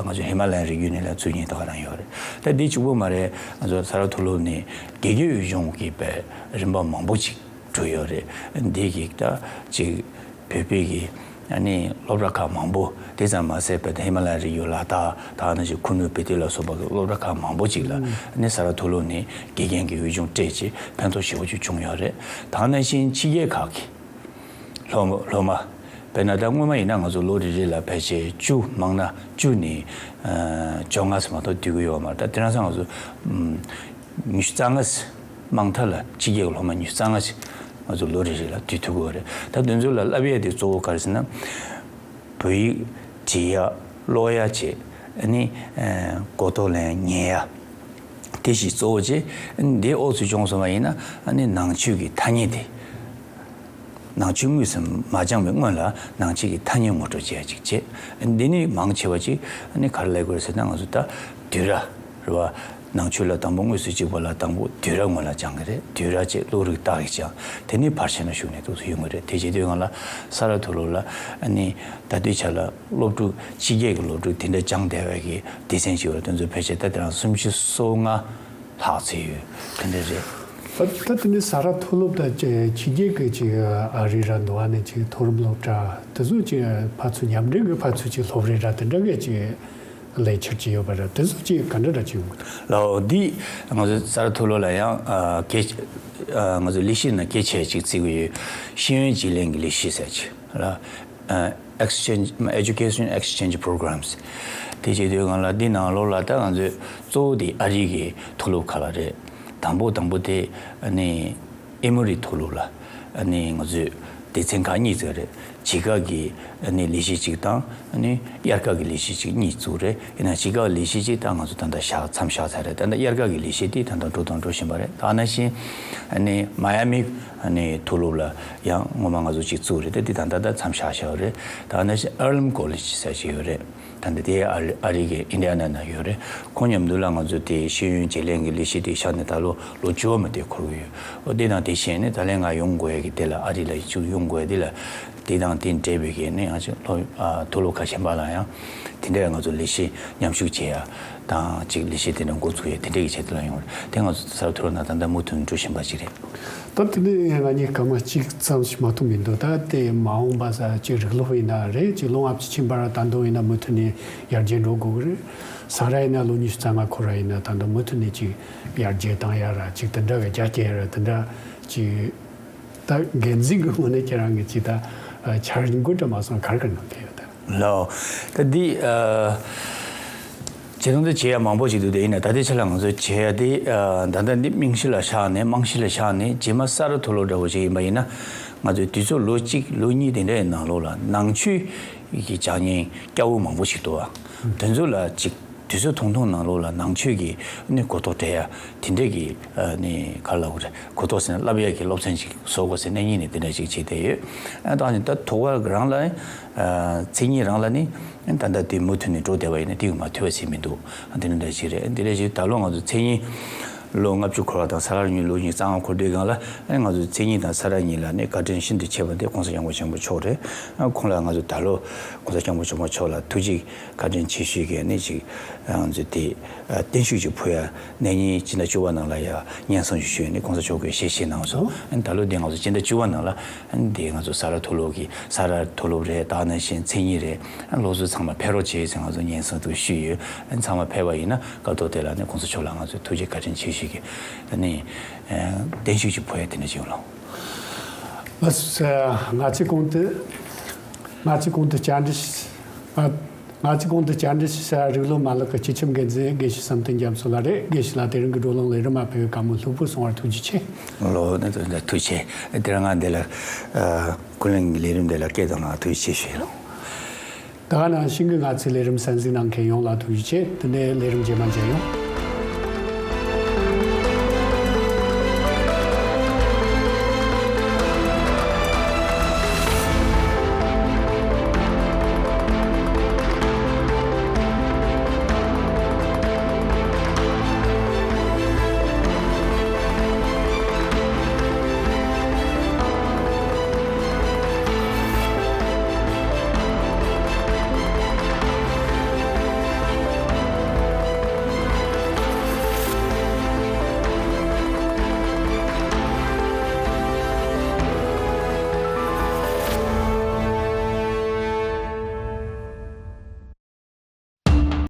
ང་ཚོ་ཧི་མ་ལ་ཡའི་རི་རྒྱུད་ནས་ལ་ཚུད་མཁན་དེ་ག་རང་ཡོད་རེད། ད་འདི་གཅིག་པོ་མ་རེད། ང་ཚོ་ས་རཱ་མཐོ་སློབ་ནས་དགེ་རྒན་འོས་སྦྱོང་གི་པའི་རིམ་པ་མང་པོ་ཅིག་གྲུབ་ཡོད་རེད། འདི་གི་ད་ཅིག་བོད་པའི་གི་ཨ་ནི་སློབ་གྲྭ་ཁག་མང་པོ་དེ་ཙམ་མ་ཟད་པའི་ཧི་མ་ལ་ཡའི་རི་རྒྱུད་ལ་དྭགས་དང་ནང་བཞིན་ཁུ་ནུ་བེ་ཏི་ལ་སོགས་པ་གི་སློབ་གྲྭ་ཁག་མང་པོ་ཅིག་ལ་ཨ་ནི་ས་རཱ་མཐོ་སློབ་ནས་དགེ་རྒན་གྱི་འོས་སྦྱོང་སྤྲད་ཅིག་ཕན་ཐོགས་ཞེ་པོ་ཅིག་བྱུང་ཡོད་རེད། དེ་ནང་བཞིན་ཕྱི་རྒྱལ་ཁག་གི་སློབ་སློབ་མ། དཔེར་ན་ད་སྔོན་མ་ཡིན་ན་ང་ཚོ་ལོ་རེ་རེ་ལ་ཕལ་ཆེར་བཅུ་མང་ན་བཅུ་ནས་ཨ་བཅོ་ལྔ་ཙམ་མ་གཏོགས་བསྡུ་གི་ཡོད་མ་རེད། ད་དེང་སང་ང་ཚོ་ཨམ་ཉི་ཤུ་རྩ་ལྔ་ཙམ། མང་མཐའ་ལ་ཕྱི་རྒྱལ་གྱི་སློབ་མ་ཉི་ཤུ་རྩ་ལྔ་ཙམ་ང་ཚོ་ལོ་རེ་རེ་ལ་བསྡུ་ཐུབ་ཀྱི་ཡོད་རེད། ད་དེ་ཚོ་ལ་བསླབ་ཡས་དེ་གཙོ་བོ་ག་རེ་ཟེར་ན། བོད་ཡིག་འབྲི་ཡ་ཀློག་ཡ་བྱས། ཨ་ནི་ཨ་གོ་རྟོགས་ལེན་ཉན་ཡ། དེ་བཞི་གཙོ་བོ་བྱས། ཨ་ནི་དེ་འོག་ཚུད་བྱུང་སོང་བ་ཡིན་ན་ཨ་ནི་ནང་ཆོས་ཀྱི་ཐ་སྙད་དེ། ནང་ཆོས་དངོས་སུ་མ་སྦྱངས་པའི་སྔོན་ལ་ནང་ཆོས་ཀྱི་ཐ་སྙད་ངོ་སྤྲོད་བྱེད་ཡ་ཅིག་བྱེད། འདི་ནི་མང་ཆེ་བ་ཅིག་ཨ་ནི་ག་རེ་ལབ་དགོས་རེད་ཟེར་ན། ང་ཚོ་ད་བསྡུས་གྲྭ་རེད་བ། ནང་ཆོས་ལ་དང་པོ་དངོས་སུ་གཅིག་པ་ལ་དང་པོ་བསྡུས་གྲྭ་སྔོན་ལ་སྦྱང་གི་རེད། བསྡུས་གྲྭ་བྱས། བློ་རིག་རྟགས་ཀྱིས་སྦྱངས། དེ་ནི་ཕར་ཕྱིན་ལ་ཞུགས་ནས་འདུག་སེ་ཡོང་གི་རེད། དེ་བྱེད་དུས་སྒང་ལ་ས་རཱ་མཐོ་སློབ་ལ་ཨ་ནི་ད་ལྟའི་ཆ་ལ་སློབ་ཕྲུག་ཕྱི་རྒྱལ་གྱི་སློབ་ཕྲུག་དེ་འདྲ་སྦྱངས་བསྡད་པའི་གི་སྡེ་ཚན་ཞིག་ཡོད་རེད། དེ་ཚོ་ཕལ་ཆེར་ད་དེ་རང་སུམ་ཅུ་སོ་ལྔ་ལྷག་ཙམ་ཡོད། དེ་འདྲ་རེད། ད་ད་དེ་ནས་ས་རཱ་མཐོ་སློབ་དང་ཅིག་ཕྱི་རྒྱལ་གྱི་ཅིག་ཨ་རི་ར་འདུག་ཨ་ནི་ཅིག་མཐོ་རིམ་སློབ་གྲྭ་དེ་ཚོ་ཅིག་ཕར་ཚུར་མཉམ་འབྲེལ་གྱི་ཕར་ཚུར་ཅིག་སློབ་རིམ་ར་དེ་འདྲ་གི་ཅིག་ལས་འཆར་ཅིག་ཡོད་པ་རེད། དེ་ཚོ་ཅིག་ག་འདྲ་འདྲ་ཅིག་ཡོང་གི་འདུག་ལའོ། འདི་ང་ཚོ་ས་རཱ་མཐོ་སློབ་ལ་ཡང་ཨ་གལ་ཨ་ང་ཚོ་ལས་གཞི་ནང་གལ་ཆེ་ཅིག་བརྩི་གི་ཡོད། ཤེས་ཡོན་བརྗེ་ལེན་གྱི་ལས་གཞི་ཟེར་ཅིག་ལ། ཨ་Exchange Education Exchange Programs། དེ་བྱེད་དུས་སྒང་ལ་འདི་ནང་ལོགས་ལ་ད་ང་ཚོས་གཙོ་བོ་དེ་ཨ་རི་གི་མཐོ་སློབ་ཁག་ལ་རེད། དང་པོ་དང་པོ་དེ་ཨ་ནི་ཨེ་མོ་རི་མཐོ་སློབ་ལ་ཨ་ནི་ང་ཚོས་སྡེ་ཚན་ཁག་གཉིས་བཙུགས་རེད། ཕྱི་ཁ་གི་ཨ་ནི་ལས་གཞི་གཅིག་དང་ཨ་ནི་དབྱར་ཁ་གི་ལས་གཞི་གཅིག་གཉིས་བཙུགས་རེད། ཡིན་ན་ཕྱི་ཁ་ལས་གཞི་གཅིག་ད་ང་ཚོ་ད་ལྟ་བཞག་མཚམས་བཞག་ཚར་རེད། ད་ལྟ་དབྱར་ཁ་གི་ལས་གཞི་དེ་ད་ལྟ་འགྲོ་དང་འགྲོ་བཞིན་པ་རེད། ད་ནང་བཞིན་ཨ་ནི་མ་ཡ་མི་ཨ་ནི་མཐོ་སློབ་ལ་ཡང་སྔོན་མ་ང་ཚོ་གཅིག་བཙུགས་རེད། ད་དེ་ད་ལྟ་ད་མཚམས་བཞག་བཞག་རེད། ད་ནང་བཞིན་Earlham College་ཟེར་ཞིག་ཡོད་རེད། ད་ལྟ་དེ་ཨ་རི་ཨ་རི་གི་ཨིན་ཌི་ཡ་ན་ན་ཡོད་རེད། ཁོང་མཉམ་དུ་ལ་ང་ཚོ་དེ་ཤེས་ཡོན་བརྗེ་ལེན་གྱི་ལས་གཞི་དེ་བཞག་ནས་ད་ལོ་ལོ་བཅུ་པ་མ་དེ་འཁོར་གྱི་ཡོད། འོ་དེ་དང་དེ་བཞིན་ནི་ད་ལན་ང་ཡོང་དགོས་ཡ་གི་དེ་ལ་ཨ་རི་ལ་ཅིག་ཡོང་དགོས་ཡ་དེ་ལ་དེ་དང་དེ་འབྲེལ་བའི་གི་ནི་ཡང་ཅིག་སློབ་ཨ་མཐོ་སློབ་ཁག་གཞན་པ་ལ་ཡང་དེ་འདྲའི་ང་ཚོ་ལས་གཞི་མཉམ་ཞུགས་བྱེད་ཡ་དང་ཅིག་ལས་གཞི་དེ་འདྲ་འགོ་ཚུགས་ཡ་དེ་འདྲའི་གི་ཆེད་དུ་ལ་ཡོང་བ་རེད། དེ་ང་ཚོ་ས་རཱ་མཐོ་སློབ་ནང་ད་ལྟ་མུ་མཐུད་འགྲོ་བཞིན་པ་ཅིག་རེད། ད་དེ་ནས་ང་གཉིས་སྐར་མ་གཅིག་ཙམ་ཞིག་མ་གཏོགས་མི་འདུག་ད་དེ་མ་འོངས་པ་ས་ཅིག་རིགས་སློབ་ཡིན་ན་རེད། ཅིག་ལོ་ལྔ་བཅུ་ཕྱིན་པ་ར་ད་དུང་ཡིན་ན་མུ་མཐུད་ནས་ཡར་རྒྱས་འགྲོ་དགོས་ཀྱི་རེད། ས་རཱ་ཡིན་ན་ལོ་ཉི་ཤུ་རྩ་ལྔ་འཁོར་བ་ཡིན་ན་ད་དུང་མུ་མཐུད་ནས་ཅིག་ཡར་རྒྱས་བཏང་ཡ་ར་ཅིག་དེ་འདྲ་བའི་རྒྱ་སྐྱེད་ཡ་ར་དེ་འདྲ་ཅིག་ད་འགན་འཛིན་གྱི་ངོས་ནས་ཁྱེད་རང་གི་ཅིག་ད་འཆར་འགོད་འདྲ་མ་སོང་ག་རེ་ག་རེ་གནང་གི་ཡོད་ད། ལའོ། ད་འདི་ཨ། བྱེད་སྟངས་དེ་བྱེད་ཡ་མང་པོ་ཞིག་འདུག་དེ་ཡིན་ན་ད་ལྟའི་ཆ་ལ་ང་ཚོས་བྱེད་ཡ་དེ་ཨ། ད་ལྟ་འདི་རྨང་གཞི་ལ་བཞག་ནས་རྨང་གཞི་ལ་བཞག་ནས་རྗེས་མ་ས་རཱ་མཐོ་སློབ་འདྲ་བོ་ཞིག་ཡིན་པ་ཡིན་ན་ང་ཚོས་དུས་ཚོད་ལོ་གཅིག་ལོ་གཉིས་དེ་འདྲའི་ནང་ལོགས་ལ་ནང་ཆོས་ཀྱི་སྦྱང་བརྙན་སྐྱ་བོ་མང་པོ་ཞིག་འདུག་ཨ། དེ་ཚོ་ལ་ཅིག་དུས་ཚོད་ཐུང་ཐུང་ནང་ལོགས་ལ་ནང་ཆོས་ཀྱི་ནི་གོ་རྟོགས་སྤྲད་ཡ་དེ་འདྲས་ཀྱི་ཨ་ནི་ག་རེ་ལབ་དགོས་རེད། གོ་རྟོགས་ཟེར་ན་བསླབ་ཡ་གི་སློབ་ཚན་ཞིག་བཟོ་དགོས་ཟེར་གནས་རྙིང་ནས་དེ་འདྲ་ཞིག་བྱས་བསྡད་ཡོད། ཨ་ད་ནི་ད་ཐོག་ཁ་རང་ལ་ཨ་མཚན་ཉིད་རང་ལ་ནི་ད་ལྟ་དེ་མུ་མཐུད་ནས་འགྲོ་བསྡད་པ་ཡིན་ན་དེ་གི་མ་ཐུབ་པ་ཞིག་མི་འདུག་ཨ་དེ་འདྲ་འདྲ་ཞིག་རེད། དེ་འདྲ་ཞིག་ད་ལོ་ང་ཚོ་མཚན་ཉིད་ལོ་ལྔ་བཅུ་འཁོར་བ་དང་ས་རཱ་གཉིས་ལོ་ཉི་ཤུ་རྩ་ལྔ་འཁོར་དུས་སྒང་ལ་ཨ་ནི་ང་ཚོ་མཚན་ཉིད་དང་ས་རཱ་གཉིས་ལ་ནི་བཀའ་དྲིན་ཤིན་ཏུ་ཆེ་བ་དེ་༸གོང་ས་༸སྐྱབས་མགོན་ཆེན་པོ་མཆོག་རེད། ཨ་ཁོང་ལ་ང་ཚོ་ད་ལོ་༸གོང་ས་༸སྐྱབས་མགོན་ཆེན་པོ་མཆོག་ལ་ཐུགས་རྗེ་བཀའ་དྲིན་ཆེ་ཞུས་ཀྱི་ནི་ཅིག་ང་ཚོས་དེ་བརྟན་བཞུགས་ཅིག་ཕུལ་ཡ། གནས་རྙིང་སྤྱི་ཟླ་བཅུ་པ་ནང་ལ་ཡ་སྙན་སེང་ཞུས་ནས་༸གོང་ས་མཆོག་གིས་ཞལ་བཞེས་གནང་སོང་། ཨ་ནི་ད་ལོ་དེ་ང་ཚོ་སྤྱི་ཟླ་བཅུ་པ་ནང་ལ་ཨ་ནི་དེ་ང་ཚོ་ས་རཱ་མཐོ་སློབ་ཀྱི་ས་རཱ་མཐོ་སློབ་རེད། ད་ནང་བཞིན་མཚན་ཉིད་རེད། ཨ་ནི་སློབ་ཟུར་ཚང་མ་ཕེབས་རོགས་བྱེད་ཟེར་ང་ཚོ་སྙན་སེང་དུ་ཞུས་ཡོད། ཨ་ནི་ཚང་མ་ཕེབས་པ་ཡིན་ན་སྐབས་ཐོག་དེ་ལ་ནི་༸གོང་ས་མཆོག་ལ་ང་ཚོས་ཐུགས་རྗེ་བཀའ་དྲིན་ཆེ་ཞུས་ཀྱི་ཨ་ནི་བརྟན་བཞུགས་ཅིག་ཕུལ་ཡ་དེ་འདྲ་ཅིག་ཡོང་ལགས། ལགས་སོ། ང་ཚོས་གོང་དུ་ང་ཚོས་གོང་དུ་བཅར་འདྲི་ཞུ། ང་ཚོས་གོང་དུ་བཅར་འདྲི་ཞུ་ས་རིགས་སློབ་མ་ལག་གི་སྤྱི་ཁྱབ་འགན་འཛིན་དགེ་བཤེས་བསམ་གཏན་རྒྱ་མཚོ་ལགས་རེད། དགེ་བཤེས་ལགས་དེ་རིང་གི་བགྲོ་གླེང་ལས་རིམ་མ་ཕེབས་པའི་བཀའ་མོལ་ལྷུག་པོ་གསུང་བར་ཐུགས་རྗེ་ཆེ། ལོ་ནི་དོན་དག་ཐུགས་ཆེ། དེ་རིང་ང་འདི་ལ་ཀུན་གླེང་གི་ལས་རིམ་འདི་ལ་སྐད་བཏང་ན་ཐུགས་རྗེ་ཆེ་ཞུ་ཡ་ལགས། ད་ག་ནང་བཞིན་གྱི་ང་ཚོའི་ལས་རིམ་གསན་གཟིགས་གནང་མཁན་ཡོངས་ལ་ཐུགས་རྗེ་ཆེ། དེ་ནས་ལས་རིམ་རྗེས་མ་མཇལ་ཡོང་།